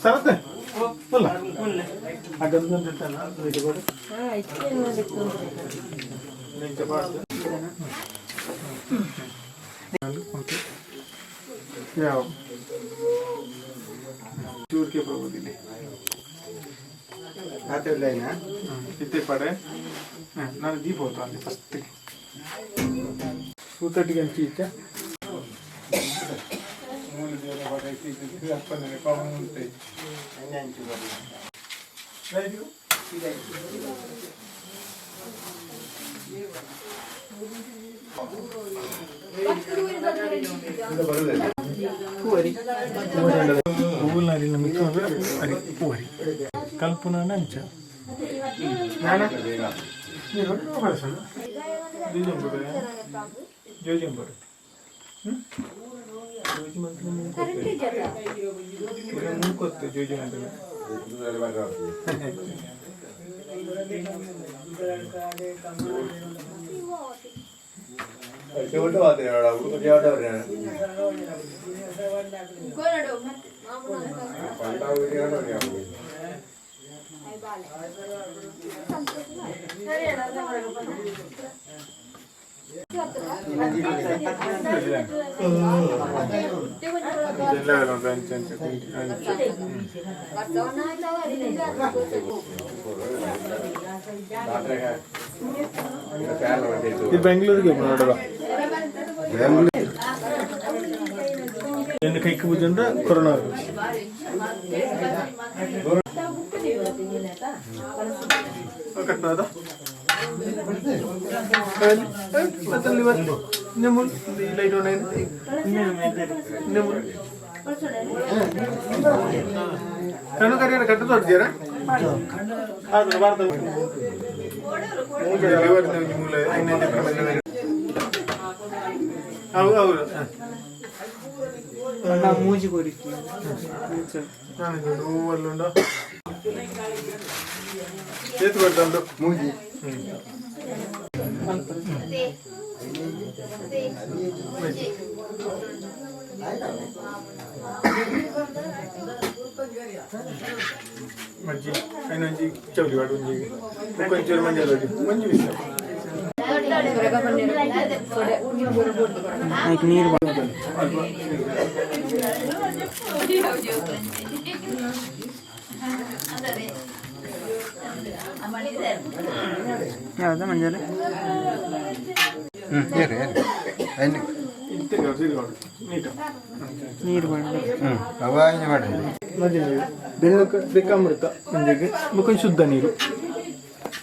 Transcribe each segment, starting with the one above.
ಸರತೆ ಅಲ್ಲ. ಯಾವ ಚೂರ್ಕೆ ಪ್ರಭುದಿಲ್ಲಿ ಇತ್ತೆ ಪಡೆ ನಾನು ದೀಪ ಹೋತು ಅಲ್ಲಿ ಫಸ್ಟ್ 2:30 ಗಂಟೆ ಇತ್ತ ಕಲ್ಪುನ ಅಂಚ ಜೋಜಂಬರು ಜೋಜಿ ಮಂತ್ರಿ ಮೂಕೊತ್ತು ಜೋಜಿ ಮಂತ್ರಿ. ಈ ಬೆಂಗಳೂರಿಗೆ ನೋಡುವ ಏನು ಕೈಕ್ ಪೂಜೆ ಕೊರೋನಾ ಕಟ್ಟದ ಲೈಟ್ ಕಣ್ಣು ಕರಿಯರ ಕಟ್ಟು ತೋಡ್ತೀರಾ ಭಾರತ ಹೌದು. ಮೂಜಿ ಕೊರಿತ್ತು. ಹೂವಲ್ಲುಂಡು ಏತು ಬರ್ತಾ ಮೂಜಿ. ಮಜ್ಜಿ ಐನೊಂಜಿ ಚೌಲಿ ವಾಡು ಒಂಜಿ ಒಂಚೂರು ಮಂಜಲ್ ಮಂಜು ಬಿಸಿ. ನೀರು. ಯಾವ್ದ ಮಂಜಾಲೆ? ನೀರು. ಮಜ್ಜಿ ನೀರು ಬೆಲ್ಲಕ್ಕೆ ಬೇಕಾ? ಅಮೃತ ಮಂಜೆಗೆ ಬೊಕ್ಕ ಶುದ್ಧ ನೀರು.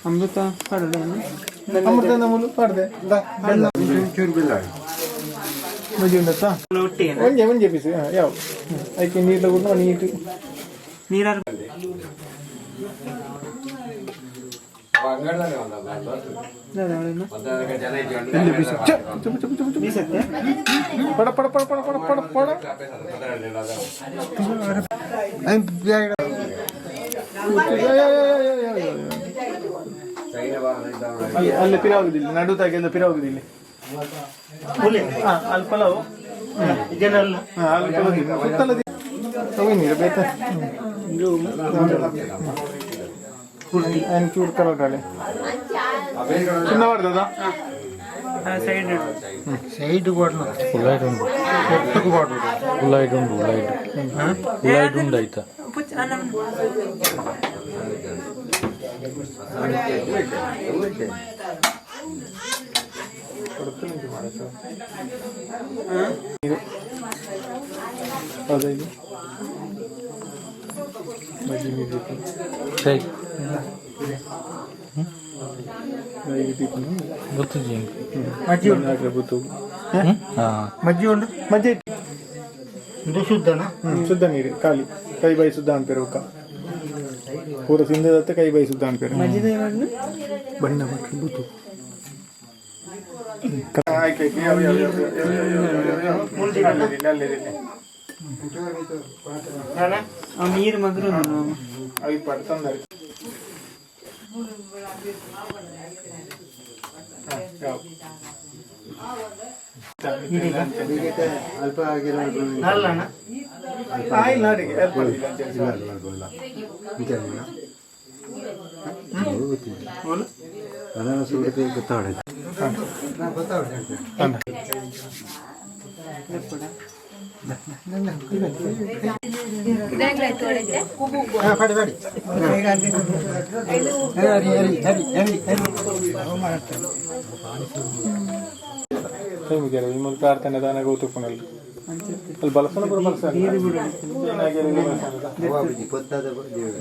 ಅಮೃತ ಪಾಡಲ್ಲ. ಅಮೃತ ನಮ್ಮಲು ಪಾಡ್ದೆ. ಮಜ್ಜಿ ಉಂಡತ್ತಾ? ಒಂಜೆ ಒಂಜೆ ಪೀಸ್ ಯಾವ ಐಕೆ ನೀರ್ಲ ಕೂಡ ನೀಟ್. ನೀರಾರು. ಪಡ ಪಡ ಪಡ ಪಡ ಪಡ ಪಡ ಪಡ. ಅಲ್ಲಿ ಪಿರಾಗುದಿಲ್ಲ, ನಡು ತಾಗೆಲ್ಲ ಪಿರಾಗುದಿಲ್ಲ. ಅಲ್ಲಿ ಪಲಾವು, ಅಲ್ಲಿ ಪಲಾವ್ ಸುತ್ತಲ ತಗೊಂಡಿರ ಬೇತ ಚೂರು ಕಲರ್ ಚಿನ್ನ ಮಾಡ್ದದ. Side side. ಉಲಾಯ್ಡ್ ಉಂಡು, ಉಲಾಯ್ಡ್ ಉಲಾಯ್ಡ್ ಉಂಡು ಆಯ್ತಾ? ಹೌದಾ? ಇದು ಮಜ್ಜಿ ನೀರು ದೀಪನ. ಸರಿ. ಇದು ದೀಪನ. ಗೊತ್ತಿಜಿ. ಮಜ್ಜಿ ಹಾಕ್ರೆ ಗೊತ್ತು. ಹಾಂ. ಮಜ್ಜಿ ಉಂಡು, ಮಜ್ಜಿ. ಇದು ಶುದ್ಧನಾ? ಶುದ್ಧ ನೀರು, ಖಾಲಿ ಕೈ ಬಾಯಿ ಶುದ್ಧ ಅನ್ಪೇರು. ಬೊಕ್ಕ ಪೂರ ಸಿಂಧದತ್ತ ಕೈ ಬಾಯಿ ಶುದ್ಧ ಅನ್ಪೇರು. ಬಣ್ಣ ಬಟ್ಲು ಬೂತು. ಆ ನೀರು ಮಗ್ರು. ತಂದರೆ ಅಲ್ಪ ಆಗಿರೋ. ನಲ್ಲಣ್ಣ. ಇಲ್ಲ. ಅನಾನಸ್ ಉಡುಪಿ ಗೊತ್ತಾಡ. ಬಡಿ ಬಡಿ. ಹರಿ ಹರಿ ಹರಿ ಹರಿ ಹರಿ. ಕೈ ಮುಗಿಯಾರ. ಈ ಮೂಲಕ ಪ್ರಾರ್ಥನೆ ದಾನ ಗೌತುಪುನಲ್ಲಿ ಅಲ್ಲಿ ಬಲಸನ ಪೂರ ಬಲಸ. ಗೊತ್ತಾದ ದೇವರು.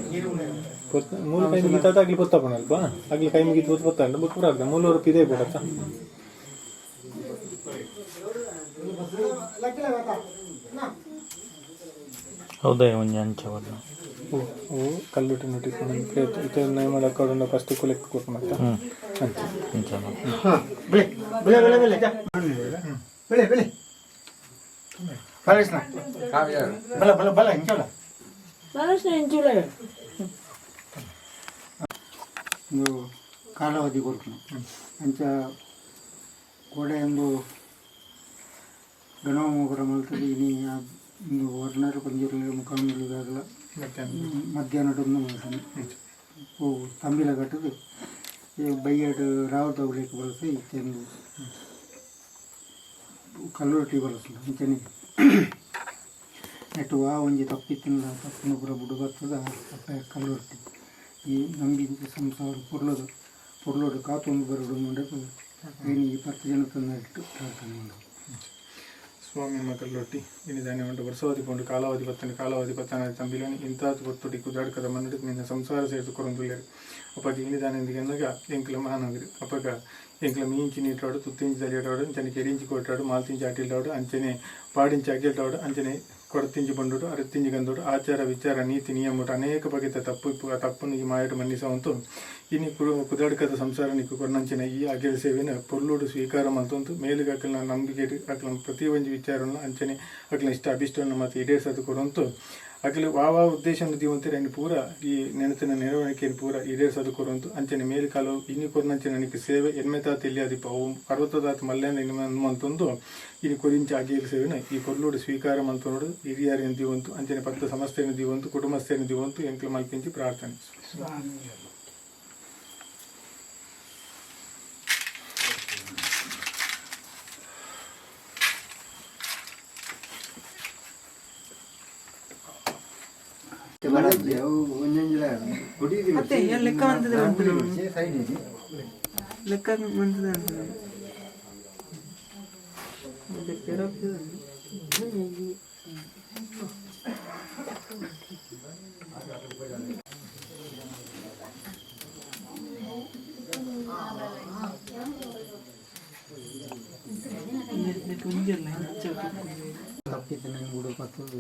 ಮೂಲ ಕೈ ಮುಗಿತಾತ ಆಗ್ಲಿ ಪೊತ್ತಪಣ ಅಲ್ಪ ಆಗ್ಲಿ ಕೈ ಮುಗಿತು ಪೊತ್ತು ಪೊತ್ತ ಅಂದ್ರೆ ಪೂರ ಆಗ್ತದೆ. ಮೂಲ ರೂಪ ಇದೇ ಬಿಡತ್ತ. ಹೌದಾ? ಒಂಜಿ ಅಂಚ ಬಲ್ಲ. ಓ ಓ ಕಲ್ಲುಟ್ಟಿ ನೋಟಿಸ್ ಪ್ರಯತ್ನ ಇತ್ತೆ ನೇಮಳ ಕಡುಂಡ ಫಸ್ಟ್ ಕುಲೆಕ್ ಕೊಟ್ಟು ಹ್ಞೂ. ಅಂಚ. ಅಂಚ. ಬೆಳೆ ಬೆಳೆ ಬೆಳೆ ಬೆಳೆ ಬೆಳೆ ಬೆಳೆ ಬಾಲಕೃಷ್ಣ, ಬಲ ಬಲ ಬಲ ಇಂಚೋಳ. ಇದು ಕಾಲಾವಧಿ ಕೊಡ್ತೀನಿ ಅಂಚ ಕೋಡೆ ಎಂದು ಗಣಮೋಗರ ಮಲ್ತದೆ. ಇನಿ ಇಂದು ವರ್ಣರು ಪಂಜುರ್ಲಿ ಮುಖಾಮುಲಿಗಾಗಲ. ಮಧ್ಯಾಹ್ನ. ಮಧ್ಯಾಹ್ನ ಮಲ್ತಾನೆ. ಓ ತಂಬಿಲ ಕಟ್ಟದು ಈ ಬೈಯಡ್ ರಾವ್ ತಗೊಳಿಕ್ಕೆ ಬಳಸ ಇತ್ತೆಂದು ಕಲ್ಲುರೊಟ್ಟಿ ಬಳಸಲು ಅಂಚನೆ ನೆಟ್ಟು ಆ ಒಂಜಿ ತಪ್ಪಿತ್ತಿನ ತಪ್ಪುನ ಪೂರ ಬುಡು ಬರ್ತದ. ಅಪ್ಪೆ ಕಲ್ಲುರೊಟ್ಟಿ ಈ ನಂಬಿ ಸಂಸಾರ ಪೊರ್ಲೋದು ಪೊರ್ಲೋಡು ಕಾತೊಂದು ಬರೋಡು ಮುಂಡకు ಏನು ಈ ಪತ್ತು ಜನ ತಂದು ಇಟ್ಟು ಪ್ರಾರ್ಥನೆ ಉಂಡು. ಸ್ವಾಮಿ ಮಕ್ಕಳೊಟ್ಟಿ ಇನಿದಾನೆ ಉಂಟು. ವರ್ಷಾವಧಿ ಪೋಂಡು ಕಾಲಾವಧಿ ಪತ್ತನೆ ಕಾಲಾವಧಿ ಪತ್ತನ ತಂಬಿಲನಿ ಇಂತಾತ್ ಗೊತ್ತೊಟ್ಟಿ ಕುದಾಡ್ಕದ ಮಣ್ಣು ನಿನ್ನ ಸಂಸಾರ ಸೇರ್ತು ಕೊರೊಂದುಲ್ಲೇರು. ಅಪ್ಪಗ ಇನಿದಾನೆ ಎಂದಾಗ ಎಂಕ್ಲ ಮಹಾನಗರಿ. ಅಪ್ಪಗ ಎಂಕ್ಲ ಮೀಂಚಿ ನೀಟಾಡು, ತುತ್ತಿಂಚಿ ತಲಿಯಾಟಾಡು, ಅಂಚನೆ ಕೆರಿಂಚಿ ಕೊಟ್ಟಾಡು, ಮಾಲ್ತಿಂಚಿ ಅಟಿಲ್ಟಾಡು, ಅಂಚನೆ ಪಾడించి ಅಗಿಲ್ಟಾಡು, ಅಂಚನೆ ಕೊಡತಿಂಚಿ ಬಂಡೋಡು, ಅರತಿಂಚಿ ಗಂದೋಡು, ಆಚಾರ ವಿಚಾರ ನೀತಿ ನಿಯಮ ಅನೇಕ ಬಗೆತ ತಪ್ಪು ಇಪ್ಪು. ಆ ತಪ್ಪನ್ನು ಈ ಮಾಯಟು ಮನ್ನಿಸವಂತು ಇನಿ ಕುದಾಡ್ಕದ ಸಂಸಾರ ನಿಕ್ಕು ಕೊರ್ನಂಚಿನ ಈ ಅಗೆಲ್ ಸೇವೆನ ಪೊರ್ಲುಡು ಸ್ವೀಕಾರ ಮಲ್ತೊಂತು ಮೇಲುಗೆ ಅಕಲ್ನ ನಂಬಿಕೆ ಅಕಲ್ನ ಪ್ರತಿ ಒಂಜಿ ವಿಚಾರವನ್ನು ಅಂಚನೆ ಅಕಲ್ನ ಇಷ್ಟ ಅಭಿಷ್ಟವನ್ನು ಮತ್ತು ಈಡೇರ್ಸದು ಕೊರೊಂತು ಅಕಲು ವಾ ಉದ್ದೇಶ ದೀವಂತಾರೆ ಅನ್ನು ಪೂರ ಈ ನೆನತಿನ ನೆರವಣಿಕೆಯನ್ನು ಪೂರ ಈಡೇರ್ಸದು ಕೊರೊಂತು ಅಂಚನೆ ಮೇಲು ಕಾಲು ಇನಿ ಕೊರ್ನಂಚಿನ ನಿಕ್ ಸೇವೆ ಎನ್ಮೆತಾತ್ ಇಲ್ಲಿಯಾದಿಪ್ಪ ಅವು ಅರವತ್ತದಾತ್ ಮಲ್ಲೇಂದ ಮಲ್ತೊಂದು ಇನಿ ಕೊರಿಂಚ ಅಗೇಲ್ ಸೇವೆನ ಈ ಕೊರ್ಲುಡು ಸ್ವೀಕಾರ ಮಲ್ತೊಂಡು ಹಿರಿಯರಿನ ದೀವಂತು ಅಂಚನೆ ಪತ್ತ ಸಮಸ್ಯೆಯನ್ನು ದೀವಂತು ಕುಟುಂಬಸ್ಥೆಯನ್ನು ದೀವಂತು ಎಂಕ್ಲು ಮಲ್ಪಿಂಚಿ ಪ್ರಾರ್ಥನೆ. ಅತ್ತೆ ಏನ್ ಲೆಕ್ಕ ಬಂತದೆ? ಲೆಕ್ಕ ಬಂತದೆ ಅಂತ. ಒಂಜಿಲ್ಲ. ತಪ್ಪಿತ್ತಿನ ಬುಡು ಪತ್ತದು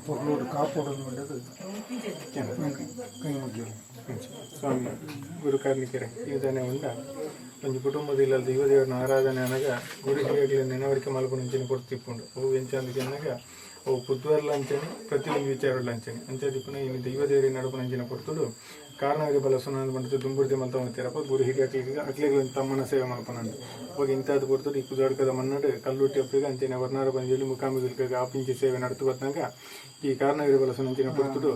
ಪೊರ್ಲೋಡು ಕಾಪೋಡು ಮುಂಡದು ಕೈ ಮುಗಿಯೋದು. ಸ್ವಾಮಿ ಗುರು ಕಾರ್ಮಿಕರೇ, ಇದನ್ನೇ ಉಂಡ ಒಂಜಿ ಕುಟುಂಬದ ಇಲ್ಲದ ದೈವ ದೇವರನ ಆರಾಧನೆ ಅನಗ ಗುರು ಹಿರಿಯರ್ಲೆ ನೆನವರಿಕೆ ಮಲ್ಪುನ ಅಂಚನೆ ಕೊಡ್ತಿಪ್ಪುಂಡು. ಅವು ಎಂಚ ಅಂದ್ ಕೆನ್ನಗ ಅವು ಪುದ್ವರ್ಲ ಅಂಚನೆ ಪ್ರತಿಯೊಂದು ವಿಚಾರಲ ಅಂಚನೆ ಅಂಚ ದಿಪ್ಪುನ. ಇನ್ನು ದೈವ ದೇವರಿಗೆ ನಡಪುನ ಅಂಚಿನ ಪೊರ್ತುಡು ಕಾರಣವಾಗಿ ಬಲಸುನ ಪಂಡುದು ದುಂಬುರ್ದಿ ಮಲ್ತ ಮತ್ತೀರಪ್ಪ ಗುರು ಹಿರಿಯಕ್ಲಿಗೆ ಅಕ್ಲೆಗ್ ತಮ್ಮನ ಸೇವೆ ಮಲ್ಪನಂದು. ಅವಾಗ ಇಂತಾದ ಪೊರ್ತುಡು ಈ ಕುದಾಡ್ಕದ ಮನ್ನಡು ಕಲ್ಲುಟ್ಟಿ ಅಪ್ಪಿಗೆ ಅಂಚನೆ ವರ್ಣಾರ ಪಂಜುರ್ಲಿ ಮುಖಾಮಿಗೆ ಆಪಿಂಚಿ ಸೇವೆ ನಡತು ಬತ್ನಾಗ ಈ ಕಾರಣಗಿರಿ ಬಲಸುನ ಅಂಚಿನ ಪೊರ್ತುಡು.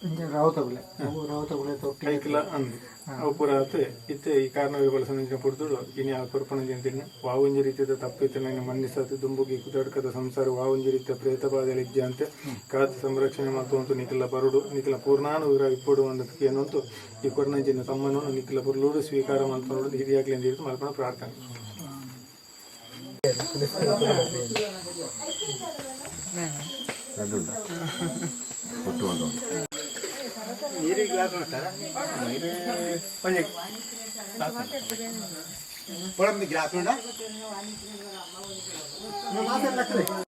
ಇಂಚ ರಾವತಗುಲೆ ಅವು ರಾವತಗುಲೆ ತೊಟ್ಟಿ. ಕೈಕಲ ಅಂದ್ ಅವು ಪೂರ ಆತ್. ಇತ್ತೆ ಈ ಕಾರಣವೇ ಬಳಸನ ಪೊರ್ತುಡು ಇನಿ ಆ ಕೊರ್ಪಣ ಜನ ವಾವೊಂಜಿ ರೀತಿಯ ತಪ್ಪು ಇತ್ತೆ ಮನ್ನಿಸಾತ್, ದುಂಬುಗಿ ಕುದಡ್ಕದ ಸಂಸಾರ ವಾವೊಂಜಿ ರೀತಿಯ ಪ್ರೇತ ಬಾಧೆ ಇಜ್ಜೆ ಅಂತೆ ಕಾತ್ ಸಂರಕ್ಷಣೆ ಮಲ್ತೊಂತು ನಿಖಲ ಬರುಡು, ನಿಖಲ ಪೂರ್ಣಾನುಗ್ರಹ ಇಪ್ಪೊಡು ಅನ್ನೋದಕ್ಕೆ ಏನಂತು ಈ ಕೊರ್ನಂಚಿನ ತಮ್ಮನ್ನು ನಿಖಲ ಪುರ್ಲೂಡು ಸ್ವೀಕಾರ ಮಲ್ತೊಂಡು ಹಿರಿಯಾಗ್ಲಿ ಅಂತ ಹೇಳಿ ಮಲ್ಪನ ಪ್ರಾರ್ಥನೆ. ನೀರಿಗೆ ಗ್ಲಾಸ್ ಉಂಟಾ? ಒಂಜಿ. ಗ್ಲಾಸ್ ಉಂಟಾ?